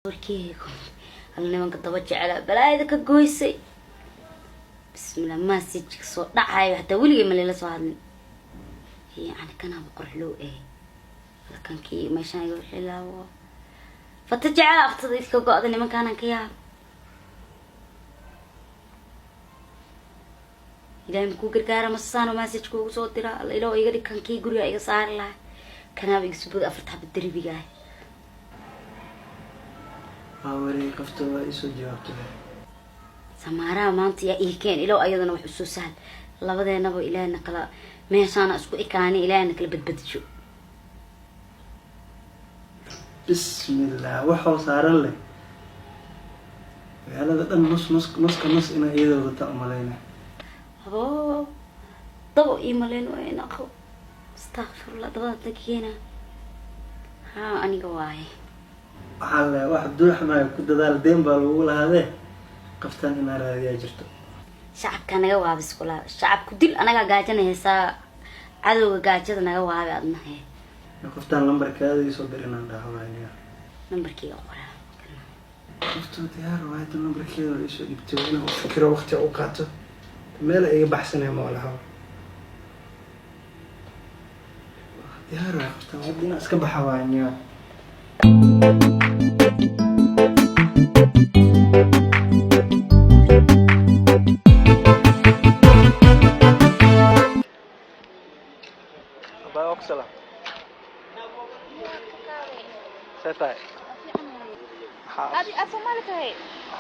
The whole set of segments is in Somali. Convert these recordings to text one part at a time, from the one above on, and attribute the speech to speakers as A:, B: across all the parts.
A: Warkeyga hal nimanka daba jecela balaayada ka goysay. Bismillah, message soo dhacayo hataa weligay ma lila soo hadlin. Yani kanaaba qorx loo eh kankii meeshaan iga xilaawo fata jecela aftada iska go-da nimankaanan ka yaab. Ilaahay makuu gargaara masaano message kuugu soo dira. Alla ilaa iga dhig kankii guriga iga saari lahay, kanaaba iga subooda afarta xaba derbiga ah.
B: Waa wareey, qofta waa isoo jawaabtay.
A: Samaaraha maanta yaa ii keen ilow, ayadana wax usoo sahal labadeenaba. Ilaahna kala meeshaana isku ekaani, ilaahna kala badbadisho.
B: Bismillah, waxoo saaran leh magaalada dhan nus nus nuska nus inaa iyada wadata umaleyna.
A: Abo dabo ii maleyn waa ina qabo. Astaqfirullah, dabada hadda keena haa aniga waaye.
B: Waxaa le wax duuxmaayo ku dadaal, deen baa lagu lahaadee qaftaan inaa raadiyaa jirto.
A: Shacabka naga waabi iskulaa, shacabku dil anagaa gaajana haysaa, cadowga gaajada naga waabi adna he.
B: Qoftaan lambarkaada isoo dir inaan dhaho waaniga.
A: Nambarkeyga qoraa.
B: Qoftu diyaar waay, tan lambarkeeda waa isoo dhibtay, waa inaan u fikiro, waqti u qaato, meel iga baxsanaya ma laha. Diyaar waay qoftaan, hadda inaan iska baxa waaniga. Abaa Oksala. See tahay?
C: Adi aad Soomaali tahay?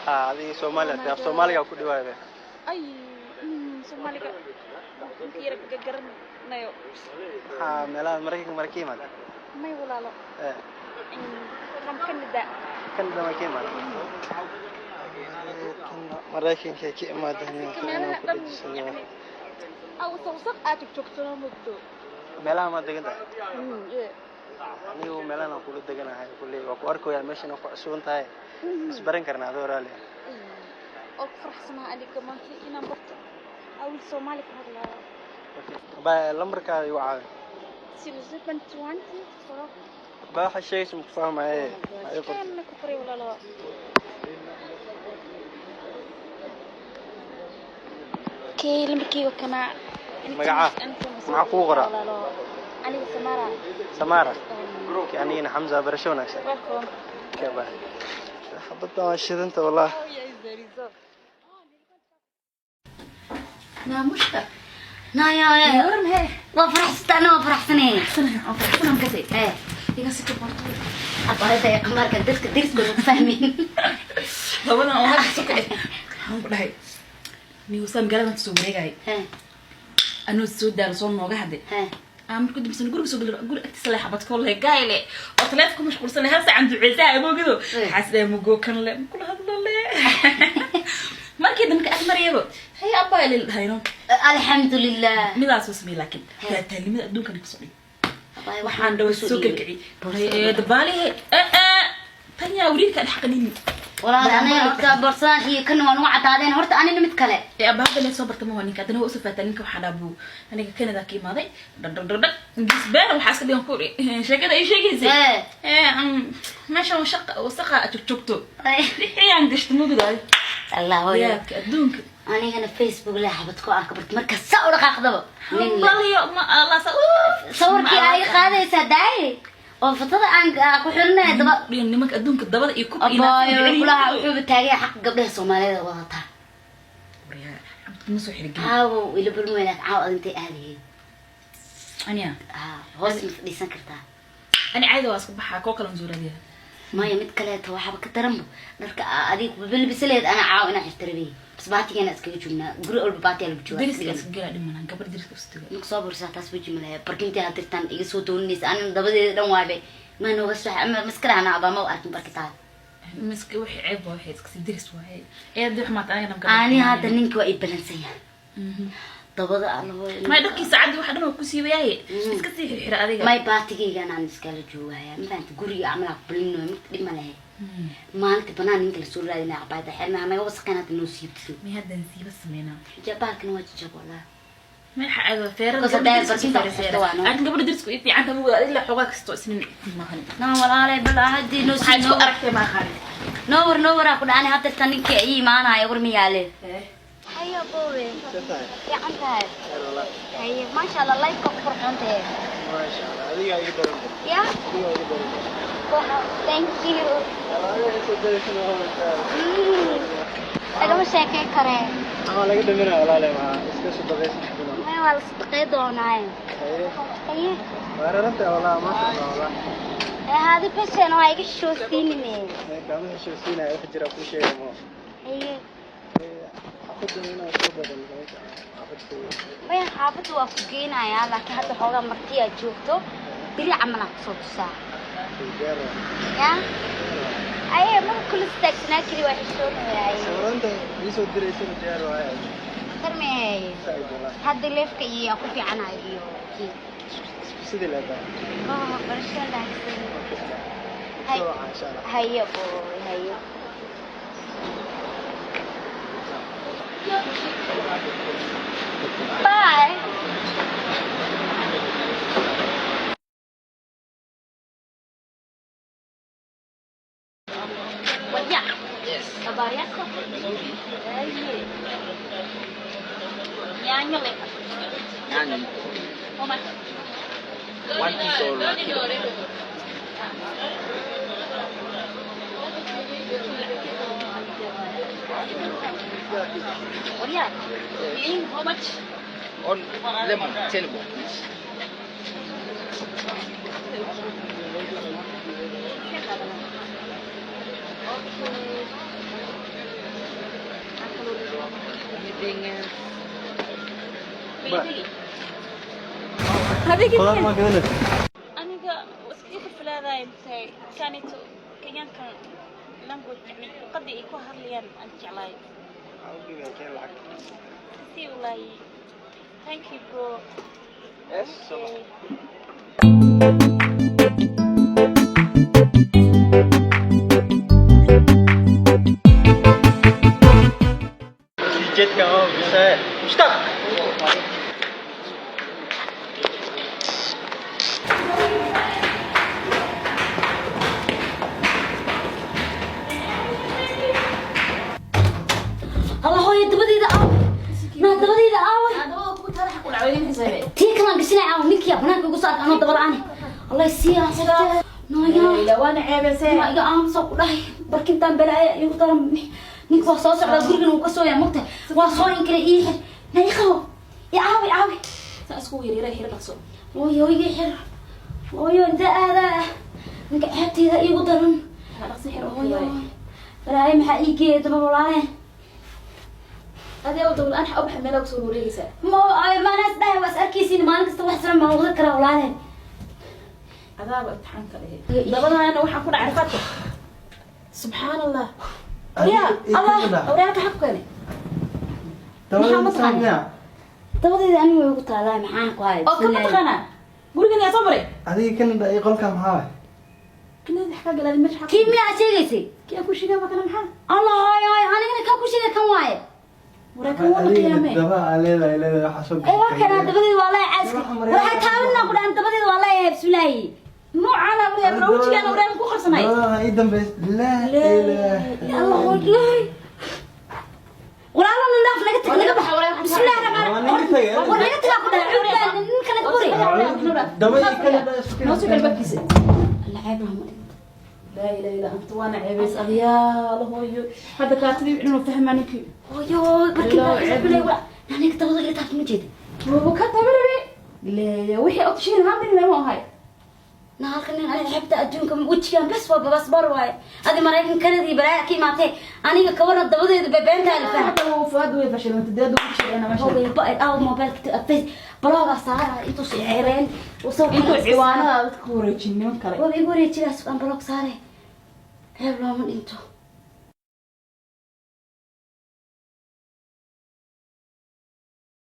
B: Haa, adiga Soomaaliya tahay, af Soomaaliga ku dhiwaaya.
C: Ay, Soomaaliga yara garanayo.
B: Maxaa meelaha Maraykanka mara ka yimaada?
C: May walaalo.
B: Eh.
C: From Canada.
B: Canada ma ka yimaada? Maraykanka ka imaada ninka inaan
C: meelaha
B: ku
C: dhan
B: dhejisado.
C: Yani aw wasaq aad joogto mugdo.
B: Meelaha ma degan tahay?
C: Yeah.
B: Anigu meelahan aan kula deganahay kulley waa ku arkayaa, meeshan ku cusuban tahay, isbaran karnaa adoo raali ah.
C: Oo ku faraxsanaha aniga maanta inaan barto wiil Soomaali ka hadlaayo.
B: Abaa, lambarkaada igu caawi.
C: 0720 qoro.
B: Abaa, waxaa sheegaysa maku fahmaye. Waxaa ii qortay.
C: Kana ku qoray walaalo. Okay, lambarkeyga kana.
B: Magacaa? Maxaa kugu qoraa?
C: Walaalo, aniga Samara.
B: Samaara. Okay, anigana Xamza, barasho wanaagsan.
C: Welcome.
B: Okay, bye. Xabaddan waa shidanta wallah.
D: Naamushka.
A: Naya.
D: Waran hee.
A: Waa faraxsanta, ana waa faraxsanay.
D: Waa faraxsanaan kasay.
A: Eh.
D: Iga sika borto.
A: Abaarada ee qamaarka dadka deriskooda ku fahmayn.
D: Labadan oo hadda soo kacay. Waxaan ku dhahay niwsaa magaalada soo wareegay.
A: Eh.
D: Anuu soo daalo soo nooga hadday.
A: Eh.
D: Aan markuu dibsan guriga soo galay, guri agtiisa leh xabad kolle gayle oo taleefanka ku mashquulsan hal saacan duceysaa amoogido. Xaas mugo kan le kula hadlo le markii dambe ag marayaba hay abbaa ilil dhahayno.
A: Alxamdulilah.
D: Midaas soo sameeyay, laakiin taataalimada adduunkana kasoo dhig.
A: Abaay,
D: waxaan dhawa soo kalkiciyay dabaalihe tanyaa wariirka dhex qalini.
A: Walaal, aniga horta boorsadaan iyo kan waa nagu cadaadeen horta, anina mid kale.
D: Ee abba, hadda lee soo barta ma waa ninka haddana waa usoo faataa ninka. Waxaa dhaabuu aniga Canada ka imaaday, dhag dhag dhag dhag Ingiriis been waxaa iska dhigan ku sheekada ay sheegaysay.
A: Eh.
D: Ee meeshan washaqa wasaqa joogjoogto lixiyaan gashta mugdaay.
A: Allah hooyo.
D: Yaabka adduunka.
A: Anigana Facebook leh xabad ku arka bart marka saa u dhaqaaqdaba nin leh.
D: Hambaliyo ma Allah sa.
A: Sawirkii ay qaadaysaa daaye oo fatada aan ku xirinaya daba.
D: Nimanka adduunka dabada iyo kub.
A: Abaayo, kulaha wuxuuba taagay xaqa gabdhaha Soomaaliyeed wadataa.
D: Ma soo xirigelin.
A: Caawo ila bulmeynaad caaw adintay aadayeed.
D: Aniya?
A: Haa, hoos ma fadhiisan kartaa?
D: Ani caadi waa iska baxaa, koo kalan zuuradiya.
A: Maya, mid kaleeto waxaaba ka daranba dharka adiga bilbisa leed, ana caaw inaa xirta rabay, bas baatigeena iskaga joognaa, guri walba baatiyaa lagu joogaa.
D: Deriska iska gelaa dhimanaa gabar deriska istiga.
A: Marka soo bursaa taas weji malaya barkintii had dirtaan iga soo dooninaysa, anina dabadeeda dhan waabe ma nooga soo ama maskaraana abaa ma arkin barkitaa.
D: Miska wixii ceeb waa waxay iska sii deris waaye ee hadii xumaata anigana
A: Ani hadda ninka waa ii balansan yahay dabada alla hooyo.
D: May dharkii saacadii waxa dhan waa ku siibayaaye, iska sii xirxira adiga.
A: May, baatigaygan aan iskala joogaya, ma fahamta? Guriga camal aan kubalinayo mid dhib ma lehe, maalinta banaan ninka lasoo raadinaya cabaayada xirna naga wasaqeen hadda noo siibtiso.
D: May haddan siiba sameynaa.
A: Xijaabaalkana waa jijab walaa.
D: May xaado feerada.
A: Because hadday barkinta ku xirto waa noo.
D: Laakiin gabadha derisku ii fiican tahay, ilaa xoogaa kasto isnin maahan.
A: Naa walaalay, bal haddii noo
D: waxaa
A: sii
D: isku aragtay ma aqaanin.
A: No war, no waraa ku dhacani hadda ninka ii imaanaya, war miyaale. Hayo bowe. Fiican tahay. Haye, maasha Allah, life ka ku qurxoon tahay.
B: Maasha Allah, adigaa iga daran.
A: Ya.
B: Adigaa iga daran.
A: Wow, thank you.
B: Adiga soo daraysan waa wadataa.
A: Lagama sheekey karee.
B: Ama laga dhaminaa walaale, waa iska sadaqaysan xubno.
A: Maya, waa la sadaqey doonaaye.
B: Haye.
A: Haye.
B: Waa raranta walaa, maasha Allah walaa.
A: Ee, haadi beseen waa iga shoosiinine.
B: Ee, kaama heshoosiinaya, wax jira kuu sheegay mo.
A: Haye.
B: Ee, xaafadda inaa soo badan xaafadda.
A: Maya, xaafadda waa ku geynayaa, laakiin hadda xoogaa martiyaa joogto, beri camal aan kusoo tusaa.
B: Diyaar waa.
A: Ya aye, marka kula istaagsanaa keli waa xishoonayaay.
B: Sawiranta ii soo diraysana diyaar waaye.
A: Tarmeey.
B: Saaid walaa.
A: Hadda leefka iyo ku fiicanayo iyo kii.
B: Isku sidii leedahay.
A: Oh, barasho wanaagsan.
B: Soo waca insha Allah.
A: Hayo boy, hayo. Bye. Wajah.
D: Yes.
A: Habari yako?
D: Haye. Yaanyo le.
E: Nani?
D: How much?
E: One piece or 1 kilo?
A: Wajah.
D: Liin, how much?
E: On lemon, 10 bob, please.
D: Okay.
E: Anything else?
D: Pilipili.
B: Khudaar ma gadanaysa?
C: Aniga iskaga filfilaadaay tahay kanito Kenyaankan language, yani luqadda ay ku hadlayaan aan jeclahay.
B: Waxaa u dhibaya keen lacag.
C: Si walaahi, thank you, bro.
B: Yes, soo bax.
C: Okay.
B: Jedka oo bisee. Stop.
A: Allah, hooyo, dabadeeda aaw, naa dabadeeda aaway.
D: Dabada ku taala xaq u dhacweynin xisaabe.
A: Tii kalaan gashinay aaw, ninkii banaanka ugu soo arka anoo daba la'aan. Allah siiya nooya.
D: Ila waana ceebeysay.
A: Waa iga aamusa ku dhahay, barkintaan balaaya igu daran. Ninka waa soo socdaa, gurigan wuu ka soo yaa mogtahay, waa soo inkiray. Ii xir na, ii qabo, i caawi, caawi.
D: Saa isku yaryara, xir dhaqso.
A: Hooyo, iga xir hooyo, inta aadaa ninka ceebteeda iigu daran.
D: Dhaqso xir.
A: Hooyo, balaayo maxaa ii geeyay daba walaale?
D: Adee oo dawla aan ubax meel kusoo wareegaysaa.
A: Ma maanaas dhahay, waa is arkaysiin maalin kasta, wax sano maan wada karaa walaale?
D: Adaaba imtixaanka dhehe dabadaana waxaa ku dhacay rafaadka, subxaan Allah ya Allah, awraalka xaq ku keenay.
B: Dabada
A: Maxaa ma
B: miyaa?
A: Dabadeeda aniga way ugu taalaa, maxaan ku hay?
D: Oo kama taqaanaa gurigan yaa soo maray?
B: Adiga Canada iyo qolka maxaa waay?
D: Kanada xagaa galaaday meesha xaq.
A: Kii miyaa sheegaysay?
D: Kii aan ku sheegay waa kana, maxaa?
A: Allah, hooyo, hooyo, anigana kaa ku sheegay kan waaye.
D: Waraa kan waa la qiyaamee.
B: Daba aa leedahay, leedahay waxaa soo.
A: Ee, waa kanaa, dabadeeda waa leeyahay caaska. Waxay taabanaa ku dhahan, dabadeeda waa leeyahay, bismillaahi.
D: Noocaan awriyaa wejigaan awriyaan ku qarsanay.
B: Dabada ii dambeys, laa ilaaha.
A: Ya Allah, hooyo, walaalo, nin dhaaf, naga tag, naga bax, bismillahi raxmaan.
B: Waa naga tagay.
A: War naga tagaa ku dhahay, cudbaan ninka naga buri.
B: Daba ii Canada isku.
D: Noo soo gal baabkiisa.
A: Allah, ceeb rahma.
D: Laa ilaha illa anta, waana ceebays adyaala hooyo, hadda kaatadii inuu fahmaa ninkii.
A: Hooyo, barkin baa aniga dabada iga taabta, ma jeeda?
D: Wuxuu ka tabarabe leeya wixii ogshiin hamin lama ahay.
A: Na halkan nin aniga xebta adduunka wejigan bes waa babasbar waaye. Adi Maraykan, Kanadii balaa ka imaatay, aniga kabarna dabadeeda bebeentaada faham.
D: Hadda wuu faad way fashilantay deed ugu sheegana meesha.
A: Hooyo, ba aw mobilka face bloga saara intuu sii ceereen usoo.
D: Intuu ciwaanada dadka ku wareejin niman kale.
A: Waa igu wareejinaas aan blog saare, ceeb looma dhinto.